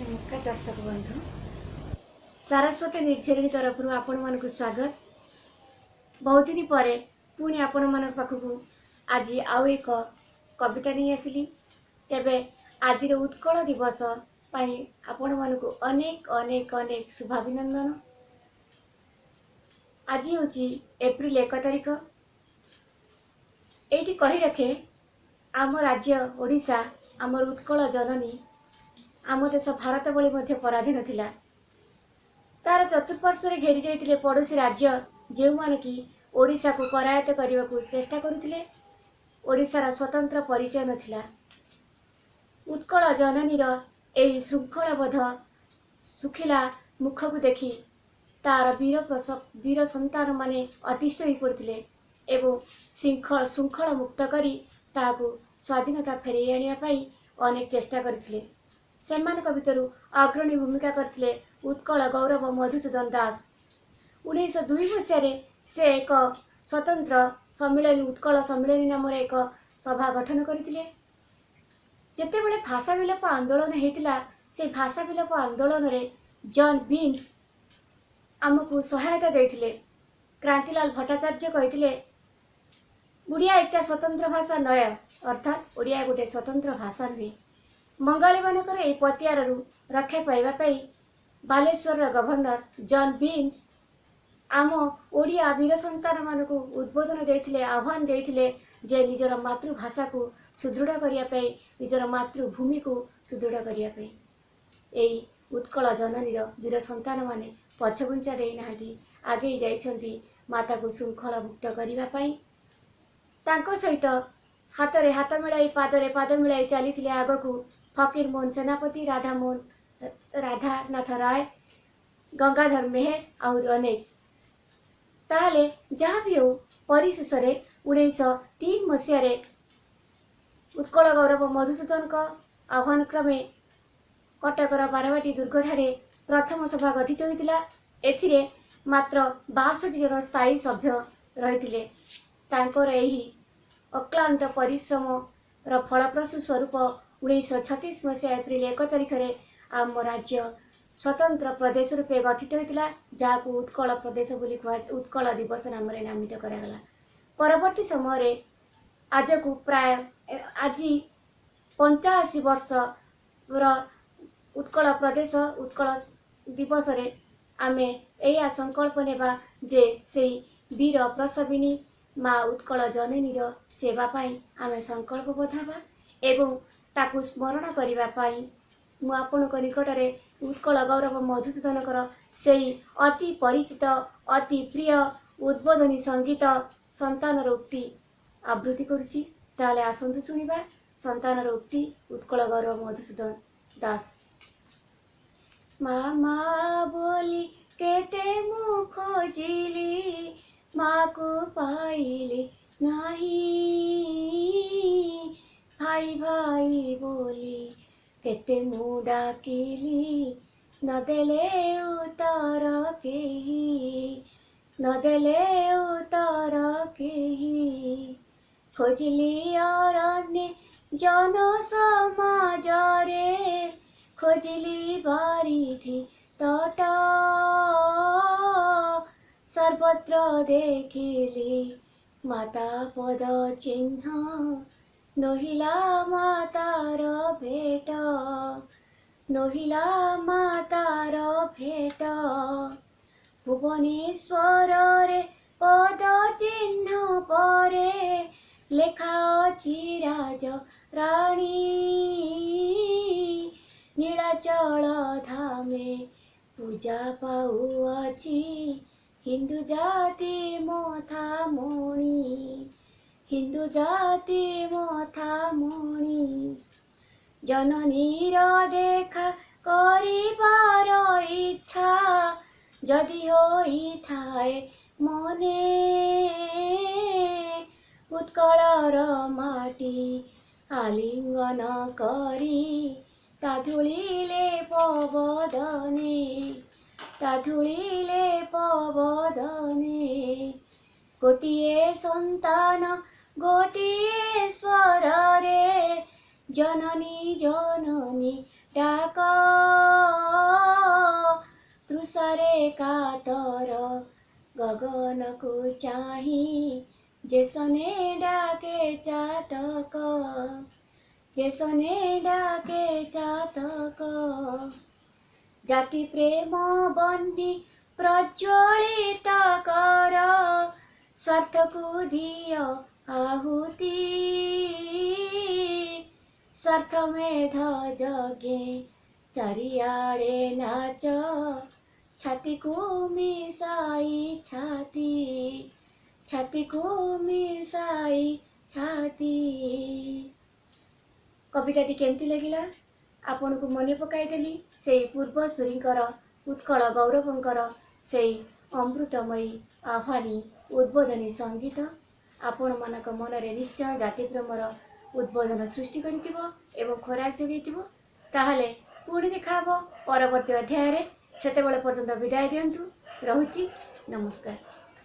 ନମସ୍କାର ଦର୍ଶକ ବନ୍ଧୁ, ସାରସ୍ୱତୀ ନିର୍ଝରିଣୀ ତରଫରୁ ଆପଣମାନଙ୍କୁ ସ୍ୱାଗତ। ବହୁତ ଦିନ ପରେ ପୁଣି ଆପଣମାନଙ୍କ ପାଖକୁ ଆଜି ଆଉ ଏକ କବିତା ନେଇ ଆସିଲି। ତେବେ ଆଜିର ଉତ୍କଳ ଦିବସ ପାଇଁ ଆପଣମାନଙ୍କୁ ଅନେକ ଅନେକ ଅନେକ ଶୁଭାଭିନନ୍ଦନ। ଆଜି ହେଉଛି ଏପ୍ରିଲ 1 ତାରିଖ। ଏଇଠି କହି ରଖେ, ଆମ ରାଜ୍ୟ ଓଡ଼ିଶା, ଆମର ଉତ୍କଳ ଜନନୀ, ଆମ ଦେଶ ଭାରତ ଭଳି ମଧ୍ୟ ପରାଧୀନ ଥିଲା। ତାର ଚତୁଃପାର୍ଶ୍ୱରେ ଘେରି ଯାଇଥିଲେ ପଡ଼ୋଶୀ ରାଜ୍ୟ, ଯେଉଁମାନେ କି ଓଡ଼ିଶାକୁ କରାୟତ୍ତ କରିବାକୁ ଚେଷ୍ଟା କରୁଥିଲେ। ଓଡ଼ିଶାର ସ୍ୱତନ୍ତ୍ର ପରିଚୟ ନଥିଲା। ଉତ୍କଳ ଜନନୀର ଏହି ଶୃଙ୍ଖଳବଦ୍ଧ ଶୁଖିଲା ମୁଖକୁ ଦେଖି ତାର ବୀର ସନ୍ତାନମାନେ ଅତିଷ୍ଠ ହୋଇପଡ଼ିଥିଲେ ଏବଂ ଶୃଙ୍ଖଳ ମୁକ୍ତ କରି ତାହାକୁ ସ୍ୱାଧୀନତା ଫେରାଇ ଆଣିବା ପାଇଁ ଅନେକ ଚେଷ୍ଟା କରିଥିଲେ। ସେମାନଙ୍କ ଭିତରୁ ଅଗ୍ରଣୀ ଭୂମିକା କରିଥିଲେ ଉତ୍କଳ ଗୌରବ ମଧୁସୂଦନ ଦାସ। 1902 ମସିହାରେ ସେ ଏକ ସ୍ୱତନ୍ତ୍ର ସମ୍ମିଳନୀ, ଉତ୍କଳ ସମ୍ମିଳନୀ ନାମରେ ଏକ ସଭା ଗଠନ କରିଥିଲେ। ଯେତେବେଳେ ଭାଷା ବିଲୋପ ଆନ୍ଦୋଳନ ହେଇଥିଲା, ସେଇ ଭାଷା ବିଲୋପ ଆନ୍ଦୋଳନରେ ଜନ୍ ବିମ୍ସ ଆମକୁ ସହାୟତା ଦେଇଥିଲେ। କ୍ରାନ୍ତିଲାଲ ଭଟ୍ଟାଚାର୍ଯ୍ୟ କହିଥିଲେ, "ଓଡ଼ିଆ একটা ସ୍ୱତନ୍ତ୍ର ଭାଷା ନୟ", ଅର୍ଥାତ୍ ଓଡ଼ିଆ ଗୋଟେ ସ୍ୱତନ୍ତ୍ର ଭାଷା ନୁହେଁ। ବଙ୍ଗାଳୀମାନଙ୍କର ଏହି ପତିଆରରୁ ରକ୍ଷା ପାଇବା ପାଇଁ ବାଲେଶ୍ୱରର ଗଭର୍ଣ୍ଣର ଜନ୍ ବିମ୍ସ ଆମ ଓଡ଼ିଆ ବୀର ସନ୍ତାନମାନଙ୍କୁ ଉଦ୍ବୋଧନ ଦେଇଥିଲେ, ଆହ୍ୱାନ ଦେଇଥିଲେ ଯେ ନିଜର ମାତୃଭାଷାକୁ ସୁଦୃଢ଼ କରିବା ପାଇଁ, ନିଜର ମାତୃଭୂମିକୁ ସୁଦୃଢ଼ କରିବା ପାଇଁ। ଏଇ ଉତ୍କଳ ଜନନୀର ବୀର ସନ୍ତାନମାନେ ପଛଘୁଞ୍ଚା ଦେଇନାହାନ୍ତି, ଆଗେଇ ଯାଇଛନ୍ତି ମାତାକୁ ଶୃଙ୍ଖଳ ମୁକ୍ତ କରିବା ପାଇଁ। ତାଙ୍କ ସହିତ ହାତରେ ହାତ ମିଳାଇ, ପାଦରେ ପାଦ ମିଳାଇ ଚାଲିଥିଲେ ଆଗକୁ ଫକୀର ମୋହନ ସେନାପତି, ରାଧାନାଥ ରାୟ, ଗଙ୍ଗାଧର ମେହେର, ଆହୁରି ଅନେକ। ତାହେଲେ ଯାହା ବି ହେଉ, ପରିଶେଷରେ 1903 ମସିହାରେ ଉତ୍କଳ ଗୌରବ ମଧୁସୂଦନଙ୍କ ଆହ୍ୱାନ କ୍ରମେ କଟକର ବାରବାଟୀ ଦୁର୍ଗଠାରେ ପ୍ରଥମ ସଭା ଗଠିତ ହୋଇଥିଲା। ଏଥିରେ ମାତ୍ର 62 ଜଣ ସ୍ଥାୟୀ ସଭ୍ୟ ରହିଥିଲେ। ତାଙ୍କର ଏହି ଅକ୍ଳାନ୍ତ ପରିଶ୍ରମର ଫଳପ୍ରସୂ ସ୍ୱରୂପ 1936 ମସିହା ଏପ୍ରିଲ 1 ତାରିଖରେ ଆମ ରାଜ୍ୟ ସ୍ୱତନ୍ତ୍ର ପ୍ରଦେଶ ରୂପେ ଗଠିତ ହୋଇଥିଲା, ଯାହାକୁ ଉତ୍କଳ ପ୍ରଦେଶ ବୋଲି କୁହା ଉତ୍କଳ ଦିବସ ନାମରେ ନାମିତ କରାଗଲା। ପରବର୍ତ୍ତୀ ସମୟରେ ଆଜକୁ ପ୍ରାୟ ଆଜି 85 ବର୍ଷର ଉତ୍କଳ ପ୍ରଦେଶ, ଉତ୍କଳ ଦିବସରେ ଆମେ ଏଇଆ ସଂକଳ୍ପ ନେବା ଯେ ସେଇ ବୀର ପ୍ରସବିନୀ ମା ଉତ୍କଳ ଜନନୀର ସେବା ପାଇଁ ଆମେ ସଂକଳ୍ପବଦ୍ଧ ହେବା ଏବଂ ତାକୁ ସ୍ମରଣ କରିବା ପାଇଁ ମୁଁ ଆପଣଙ୍କ ନିକଟରେ ଉତ୍କଳ ଗୌରବ ମଧୁସୂଦନଙ୍କର ସେଇ ଅତି ପରିଚିତ, ଅତି ପ୍ରିୟ ଉଦ୍ବୋଧନୀ ସଙ୍ଗୀତ ସନ୍ତାନର ଉକ୍ତି ଆବୃତ୍ତି କରୁଛି। ତାହେଲେ ଆସନ୍ତୁ ଶୁଣିବା ସନ୍ତାନର ଉକ୍ତି, ଉତ୍କଳ ଗୌରବ ମଧୁସୂଦନ ଦାସ। ମା ମା ବୋଲି କେତେ ମୁଁ ଖୋଜିଲି, ମାକୁ ପାଇଲି ନାହିଁ। ଭାଇ ଭାଇ ବୋଲି କେତେ ମୁଁ ଡାକିଲି, ନଦେଲେ ଉତ୍ତର କେହି, ନଦେଲେ ଉତ୍ତର କେହି। ଖୋଜିଲି ଅରଣ୍ୟେ, ଜନ ସମାଜରେ, ଖୋଜିଲି ବାରିଧି ତଟ, ସର୍ବତ୍ର ଦେଖିଲି ମାତା ପଦ ଚିହ୍ନ, ନୋହିଲା ମାତାର ଭେଟ, ନୋହିଲା ମାତାର ଭେଟ। ଭୁବନେଶ୍ୱରରେ ପଦ ଚିହ୍ନ ପରେ ଲେଖା ଅଛି ରାଜ ରାଣୀ, ନୀଳାଚଳ ଧାମେ ପୂଜା ପାଉଅଛି ହିନ୍ଦୁ ଜାତି ମଥାମଣି, ହିନ୍ଦୁ ଜାତି ମଥାମଣି। ଜନନୀର ଦେଖା କରିବାର ଇଚ୍ଛା ଯଦି ହୋଇଥାଏ ମନେ, ଉତ୍କଳର ମାଟି ଆଲିଙ୍ଗନ କରି ତା ଧୂଳିଲେ ପବଦନେ, ତା ଧୂଳିଲେ ପବଦନେ। ଗୋଟିଏ ସନ୍ତାନ ଗୋଟିଏ ସ୍ୱରରେ ଜନନୀ ଜନନୀ ଡାକ। ତୃଷାରେ କାତର ଗଗନକୁ ଚାହିଁ ଯେସନେ ଡାକେ ଚାତକ, ଯେସନେ ଡାକେ ଚାତକ। ଜାତି ପ୍ରେମ ବହ୍ନି ପ୍ରଜ୍ୱଳିତ କର, ସ୍ୱାର୍ଥକୁ ଦିଅ ଆହୁତି। ସ୍ୱାର୍ଥ ମେଧ ଯଜ୍ଞେ ଚାରିଆଡ଼େ ନାଚ, ଛାତିକୁ ମିଶାଇ ଛାତି, ଛାତିକୁ ମିଶାଇ ଛାତି। କବିତାଟି କେମିତି ଲାଗିଲା? ଆପଣଙ୍କୁ ମନେ ପକାଇଦେଲି ସେଇ ପୂର୍ବସୂରୀଙ୍କର, ଉତ୍କଳ ଗୌରବଙ୍କର ସେଇ ଅମୃତମୟୀ ଆହ୍ୱାନୀ ଉଦ୍ବୋଧନୀ ସଙ୍ଗୀତ। ଆପଣମାନଙ୍କ ମନରେ ନିଶ୍ଚୟ ଜାତିପ୍ରେମର ଉଦ୍ବୋଧନ ସୃଷ୍ଟି କରିଥିବ ଏବଂ ଖୋରାକ ଯୋଗାଇଥିବ। ତାହେଲେ ପୁଣି ଦେଖାହେବ ପରବର୍ତ୍ତୀ ଅଧ୍ୟାୟରେ। ସେତେବେଳେ ପର୍ଯ୍ୟନ୍ତ ବିଦାୟ ଦିଅନ୍ତୁ, ରହୁଛି, ନମସ୍କାର।